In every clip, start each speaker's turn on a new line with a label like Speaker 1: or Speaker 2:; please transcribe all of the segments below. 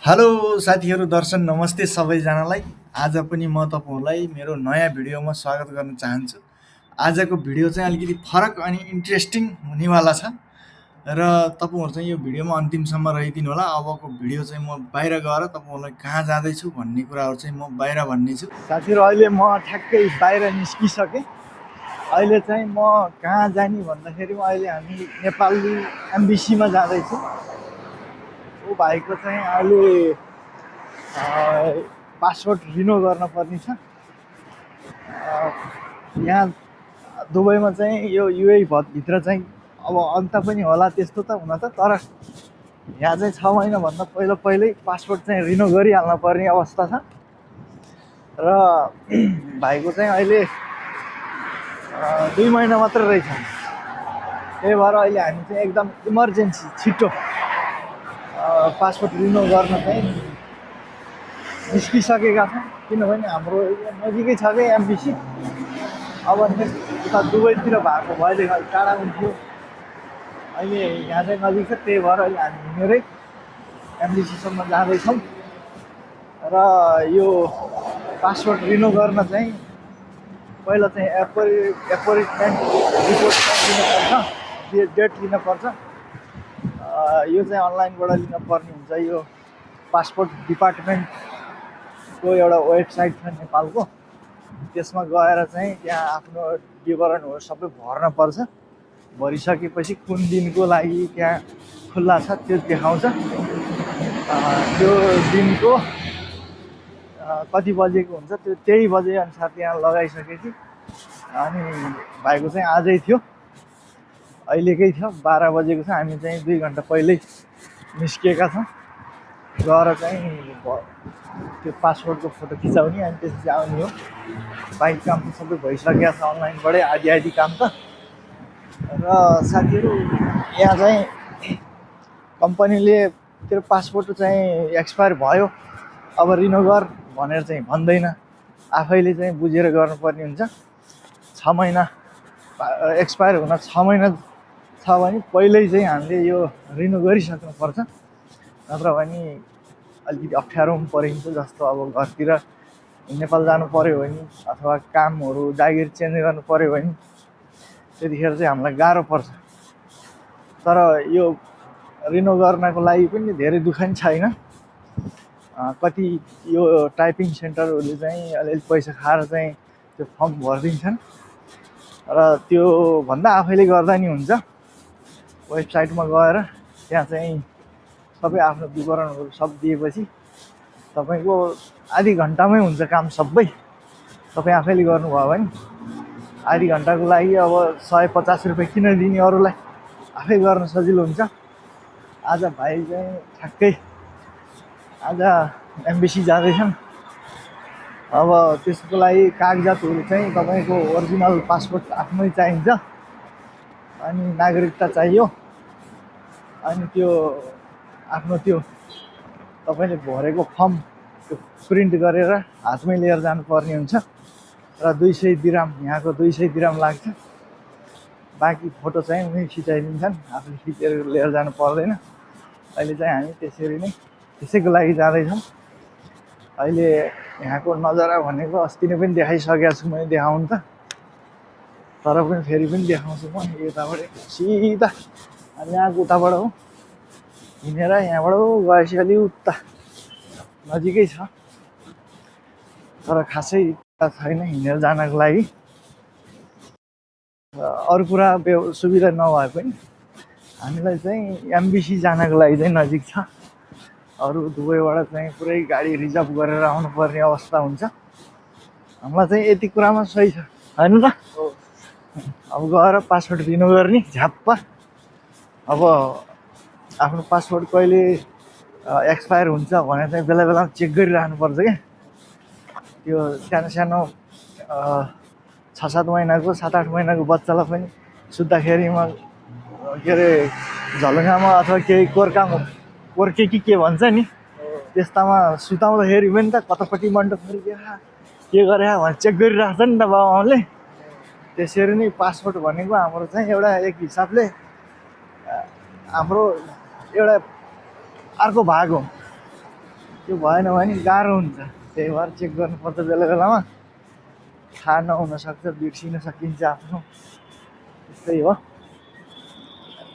Speaker 1: Hello साथीहरू, दर्शन नमस्ते सबैजनालाई। आज पनि म तपाईँहरूलाई मेरो नयाँ भिडियोमा स्वागत गर्न चाहन्छु। आजको भिडियो चाहिँ अलिकति फरक अनि इन्ट्रेस्टिङ हुनेवाला छ र तपाईँहरू चाहिँ यो भिडियोमा अन्तिमसम्म रहिदिनु होला। अबको भिडियो चाहिँ म बाहिर गएर तपाईँहरूलाई कहाँ जाँदैछु भन्ने कुराहरू चाहिँ म बाहिर भन्नेछु। साथीहरू, अहिले म ठ्याक्कै बाहिर निस्किसकेँ। अहिले चाहिँ म कहाँ जाने भन्दाखेरि अहिले हामी नेपाली एम्बेसीमा जाँदैछु। ऊ भाइको चाहिँ अहिले पासपोर्ट रिन्यू गर्न पर्ने छ। यहाँ दुबईमा चाहिँ यो युए भित्र चाहिँ अब अन्त पनि होला त्यस्तो त हुन त, तर यहाँ चाहिँ 6 महिनाभन्दा पहिलै पासपोर्ट चाहिँ रिन्यू गरिहाल्न पर्ने अवस्था छ। र भाइको चाहिँ अहिले 2 महिना मात्र रहेछ। त्यही भएर अहिले हामी चाहिँ एकदम इमर्जेन्सी छिटो पासपोर्ट रिन्यू गर्न चाहिँ निस्किसकेका छौँ। किनभने हाम्रो नजिकै छ कि एम्बेसी। अब उता दुबईतिर भएको भएले टाढा हुन्थ्यो, अहिले यहाँ चाहिँ नजिक छ। त्यही भएर अहिले हामी हिँडेरै एम्बेसीसम्म जाँदैछौँ। र यो पासपोर्ट रिन्यू गर्न चाहिँ पहिला चाहिँ एपोइन्टमेन्ट रिपोर्ट लिनुपर्छ, डेट लिनुपर्छ। यो चाहिँ अनलाइनबाट लिन पर्ने हुन्छ। यो पासपोर्ट डिपार्टमेन्टको एउटा वेबसाइट छ नेपालको, त्यसमा गएर चाहिँ त्यहाँ आफ्नो विवरणहरू सबै भर्न पर्छ। भरिसकेपछि कुन दिनको लागि त्यहाँ खुल्ला छ त्यो देखाउँछ। त्यो दिनको कति बजेको हुन्छ त्यो त्यही बजे अनुसार त्यहाँ लगाइसकेपछि अनि भाइको चाहिँ आजै थियो, अहिलेकै थियो 12 बजेको छ। हामी चाहिँ 2 घन्टा पहिल्यै निस्किएका छौँ। गएर चाहिँ त्यो पासपोर्टको फोटो खिचाउने अनि त्यसपछि आउने हो। बाइक काम त सबै भइसकेको छ अनलाइनबाटै, आधी काम त। र साथीहरू, यहाँ चाहिँ कम्पनीले तेरो पासपोर्ट चाहिँ एक्सपायर भयो, अब रिन्यू गर भनेर चाहिँ भन्दैन। आफैले चाहिँ बुझेर गर्नुपर्ने हुन्छ। 6 महिना एक्सपायर हुन 6 महिना छ भने पहिल्यै चाहिँ हामीले यो रिन्यू गरिसक्नुपर्छ। नत्र भने अलिकति अप्ठ्यारो पनि परिन्छ। जस्तो अब घरतिर नेपाल जानु पर्यो भने अथवा कामहरू जागिर चेन्ज गर्नु पर्यो भने त्यतिखेर चाहिँ हामीलाई गाह्रो पर्छ। तर यो रिन्यू गर्नको लागि पनि धेरै दुःख नि छैन। कति यो टाइपिङ सेन्टरहरूले चाहिँ अलिअलि पैसा खाएर चाहिँ त्यो फर्म भरिदिन्छन् र त्यो भन्दा आफैले गर्दा नि हुन्छ। वेबसाइटमा गएर त्यहाँ चाहिँ सबै आफ्नो विवरणहरू सब दिएपछि तपाईँको आधी घन्टामै हुन्छ काम सबै। तपाईँ आफैले गर्नुभयो भने आधी घन्टाको लागि अब 150 रुपियाँ किन दिने अरूलाई, आफै गर्न सजिलो हुन्छ। आज भाइ चाहिँ ठ्याक्कै आज एम्बेसी जाँदैछन्। अब त्यसको लागि कागजातहरू चाहिँ तपाईँको ओरिजिनल पासपोर्ट आफ्नै चाहिन्छ, अनि नागरिकता चाहियो, अनि त्यो आफ्नो त्यो तपाईँले भरेको फर्म त्यो प्रिन्ट गरेर हातमै लिएर जानुपर्ने हुन्छ। र 200 दिराम, यहाँको 200 दिराम लाग्छ। बाँकी फोटो चाहिँ उनी खिचाइदिन्छन्, आफूले खिचेर लिएर जानु पर्दैन। अहिले चाहिँ हामी त्यसैको लागि जाँदैछौँ। अहिले यहाँको नजारा भनेको अस्ति नै पनि देखाइसकेको छु मैले, देखाउनु त, तर पनि फेरि पनि देखाउँछु म। यताबाट सिधा यहाँको उताबाट हो हिँडेर, यहाँबाट गएपछि अलि उता नजिकै छ, तर खासै छैन हिँडेर जानको लागि। अरू कुरा सुविधा नभए पनि हामीलाई चाहिँ एम्बेसी जानको लागि चाहिँ नजिक छ। अरू दुबईबाट चाहिँ पुरै गाडी रिजर्भ गरेर आउनुपर्ने अवस्था हुन्छ। हामीलाई चाहिँ यति कुरामा सही छ होइन त। अब गएर पासपोर्ट रिन्यू गर्ने झ्याप्पा। अब आफ्नो पासपोर्ट कहिले एक्सपायर हुन्छ भनेर चाहिँ बेला बेलामा चेक गरिरहनुपर्छ क्या। त्यो सानो 6-7 महिनाको 7-8 महिनाको बच्चालाई पनि सुत्दाखेरिमा के अरे झलुङ्गामा अथवा केही कोर्के कि के भन्छ नि, त्यस्तामा सुताउँदाखेरि पनि त कतापट्टि मण्डप के गरे भने चेक गरिरहेको छ नि त बाबुआमाले। त्यसरी नै पासपोर्ट भनेको हाम्रो चाहिँ एउटा एक हिसाबले हाम्रो एउटा अर्को भाग हो। त्यो भएन भने गाह्रो हुन्छ। त्यही भएर चेक गर्नुपर्छ बेला बेलामा। थाहा नहुन सक्छ, बिर्सिन सकिन्छ आफ्नो। त्यस्तै हो।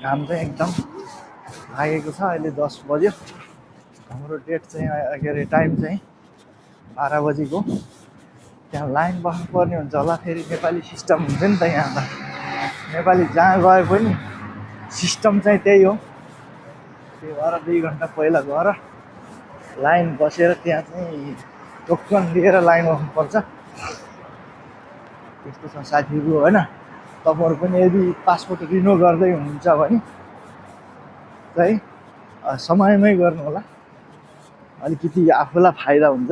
Speaker 1: घाम चाहिँ एकदम लागेको छ। अहिले 10 बज्यो। हाम्रो डेट चाहिँ के अरे टाइम चाहिँ 12 बजीको। त्यहाँ लाइन बस्नुपर्ने हुन्छ होला। फेरि नेपाली सिस्टम हुन्छ नि त यहाँ त। नेपाली जहाँ गए पनि सिस्टम चाहिँ त्यही हो। त्यही भएर 2 घन्टा पहिला गएर लाइन बसेर त्यहाँ चाहिँ टोकन लिएर लाइन बस्नुपर्छ। त्यस्तो छ साथीहरू होइन। तपाईँहरू पनि यदि पासपोर्ट रिन्यू गर्दै हुनुहुन्छ भने चाहिँ समयमै गर्नु होला। अलिकति आफूलाई फाइदा हुन्छ।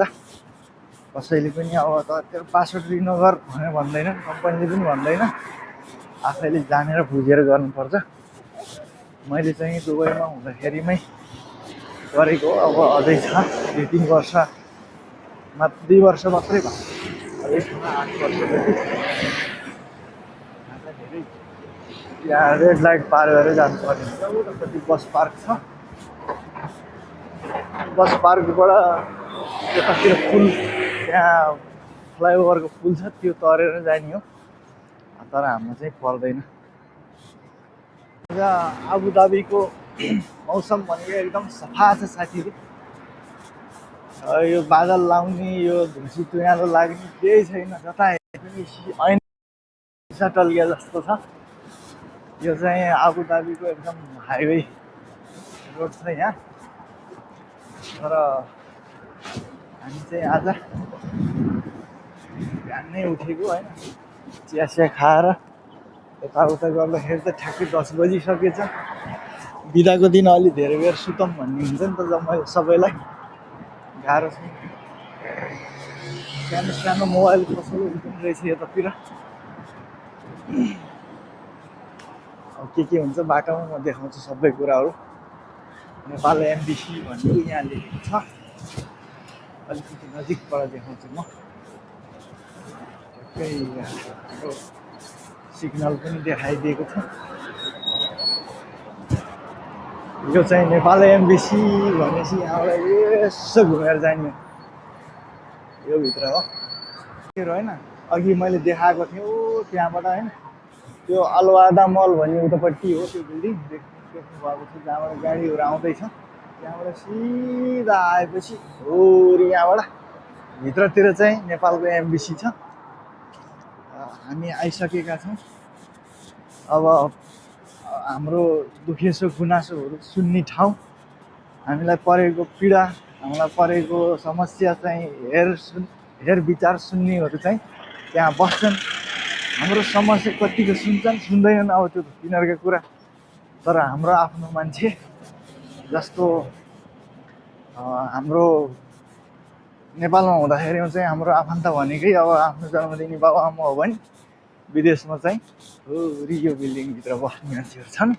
Speaker 1: कसैले पनि अब त्यो पासपोर्ट रिन्यू गर भनेर भन्दैन, कम्पनीले पनि भन्दैन। आफैले जानेर बुझेर गर्नुपर्छ। मैले चाहिँ दुबईमा हुँदाखेरिमै गरेको। अब अझै छ 2-3 वर्ष, 2 वर्ष मात्रै भयो। अझै छ 8 वर्ष जति। धेरै यहाँ रेड लाइट पार गरेर जानुपर्ने हुन्छ। उतापट्टि बस पार्क छ। बस पार्कबाट यतातिर पुल, त्यहाँ फ्लाइओभरको पुल छ, त्यो तरेर जाने हो। तर हाम्रो चाहिँ पर्दैन। आबुधाबीको मौसम भनेको एकदम सफा छ साथीहरू। यो बादल लाउने, यो धुसी तुवालो लाग्ने केही छैन। जता हेरे पनि ऐना टल्किया जस्तो छ। यो चाहिँ आबुधाबीको एकदम हाइवे रोड छ यहाँ। तर हामी चाहिँ आज बिहानै उठेको होइन, चिया खाएर यताउता गर्दाखेरि त ठ्याक्कै 10 बजिसकेछ। बिदाको दिन अलि धेरै बेर सुतौँ भन्ने हुन्छ नि त सबैलाई। गाह्रो छ। सानो सानो मोबाइल कसैले उठ्नु रहेछ यतातिर। अब के हुन्छ बाटोमा म देखाउँछु सबै कुराहरू। नेपाल एमबिसी भन्ने यहाँ लेखेको छ। अलिकति नजिकबाट देखाउँछु म। ठ्याक्कै सिग्नल पनि देखाइदिएको छ। यो चाहिँ नेपाल एमबिसी भनेपछि यहाँबाट यसो घुमेर जाने यो भित्र हो। होइन अघि मैले देखाएको थिएँ त्यहाँबाट होइन, त्यो अलवादा मल भन्ने उतापट्टि हो त्यो बिल्डिङ देख्नु भएको छ। जहाँबाट गाडीहरू आउँदैछ त्यहाँबाट सिधा आएपछि यहाँबाट भित्रतिर चाहिँ नेपालको एमबिसी छ। हामी आइसकेका छौँ। अब हाम्रो दुखेसो गुनासोहरू सुन्ने ठाउँ, हामीलाई परेको पीडा, हामीलाई परेको समस्या चाहिँ हेर विचार सुन्नेहरू चाहिँ त्यहाँ बस्छन्। हाम्रो समस्या कतिको सुन्छन् सुन्दैनन् अब त्यो तिनीहरूको कुरा। तर हाम्रो आफ्नो मान्छे जस्तो हाम्रो नेपालमा हुँदाखेरि चाहिँ हाम्रो आफन्त भनेकै अब आफ्नो जन्मदिनी बाबुआमा हो भने विदेशमा चाहिँ यो बिल्डिङभित्र बस्ने मान्छेहरू छन्।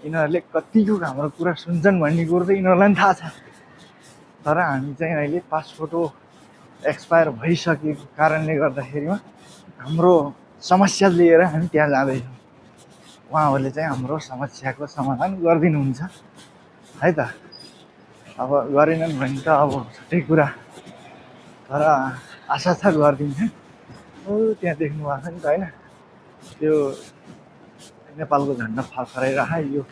Speaker 1: यिनीहरूले कतिको हाम्रो कुरा सुन्छन् भन्ने कुरो त यिनीहरूलाई पनि थाहा छ। तर हामी चाहिँ अहिले पासपोर्ट एक्सपायर भइसकेको कारणले गर्दाखेरिमा हाम्रो समस्या लिएर हामी त्यहाँ जाँदैछौँ। उहाँहरूले चाहिँ हाम्रो समस्याको समाधान गरिदिनुहुन्छ है त। अब गरेनन् भने त अब छुट्टै कुरा। तर आशा छ गरिदिन्छन्। त्यहाँ देख्नु भएको छ नि त होइन, त्यो नेपालको झन्डा फरफराइरह यो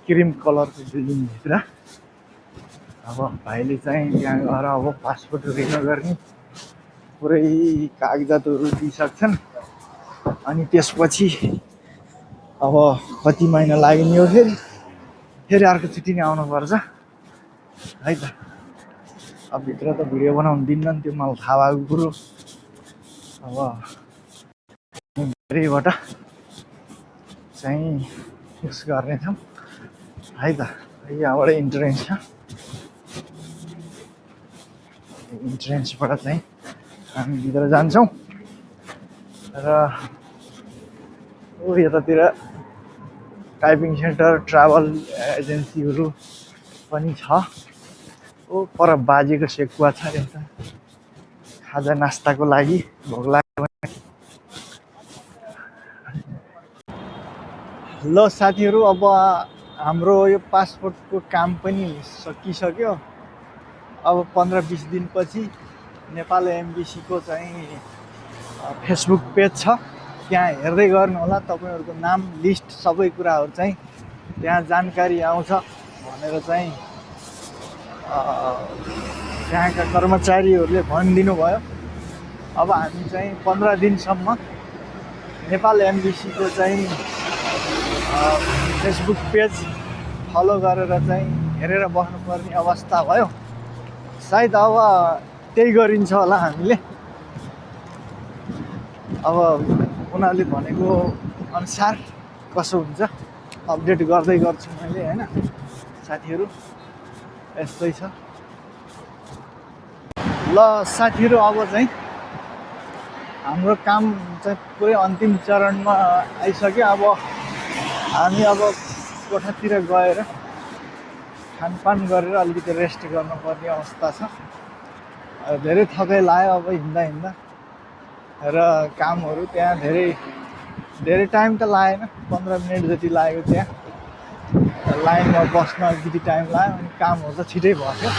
Speaker 1: क्रिम कलरको बिल्डिङभित्र। अब भाइले चाहिँ त्यहाँ गएर अब पासपोर्ट रिन्यू गर्ने पुरै कागजातहरू दिइसक्छन्। अनि त्यसपछि अब कति महिना लाग्ने हो, फेरि अर्कोचोटि नै आउनुपर्छ है त। अब भित्र त भिडियो बनाउनु दिन्न नि, त्यो मलाई थाहा भएको कुरो। अब धेरैबाट चाहिँ युज गर्नेछौँ है त। यहाँबाट इन्ट्रेन्स छ। इन्ट्रेन्सबाट चाहिँ हामी भित्र जान्छौँ। र यतातिर टाइपिङ सेन्टर, ट्राभल एजेन्सीहरू पनि छ। पर बाजेको सेकुवा छ यता खाजा नास्ताको लागि भोक लाग्यो भने। ल साथीहरू, अब हाम्रो यो पासपोर्टको काम पनि सकिसक्यो। अब 15-20 दिनपछि नेपाल एमबिसीको चाहिँ फेसबुक पेज छ, त्यहाँ हेर्दै गर्नु होला। तपाईँहरूको नाम लिस्ट सबै कुराहरू चाहिँ त्यहाँ जानकारी आउँछ भनेर चाहिँ त्यहाँका कर्मचारीहरूले भनिदिनु भयो। अब हामी चाहिँ 15 दिनसम्म नेपाल एमबिसीको चाहिँ फेसबुक पेज फलो गरेर चाहिँ हेरेर बस्नुपर्ने अवस्था भयो। सायद अब त्यही गरिन्छ होला हामीले। अब उनीहरूले भनेको अनुसार कसो हुन्छ अपडेट गर्दै गर्छु मैले हैन साथीहरू, यस्तै छ। ल साथीहरू, अब चाहिँ हाम्रो काम चाहिँ पुरै अन्तिम चरणमा आइसक्यो। अब हामी कोठातिर गएर खानपान गरेर अलिकति रेस्ट गर्नुपर्ने अवस्था छ। धेरै थकाइ लाग्यो अब हिँड्दा र कामहरू त्यहाँ धेरै टाइम त लागेन, 15 मिनट जति लाग्यो। त्यहाँ लाइनमा बस्न अलिकति टाइम लाग्यो अनि कामहरू त छिटै भयो।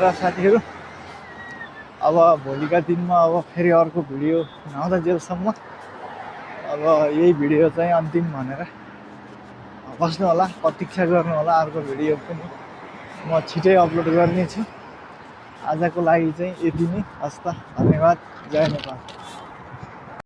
Speaker 1: र साथीहरू, अब भोलिका दिनमा अब फेरि अर्को भिडियो नआउँदा जेलसम्म अब यही भिडियो चाहिँ अन्तिम भनेर बस्नु होला, प्रतीक्षा गर्नु होला। अर्को भिडियो पनि म छिटै अपलोड गर्नेछु। आजको लागि चाहिँ यति नै। हस् त, धन्यवाद। जय नेपाल।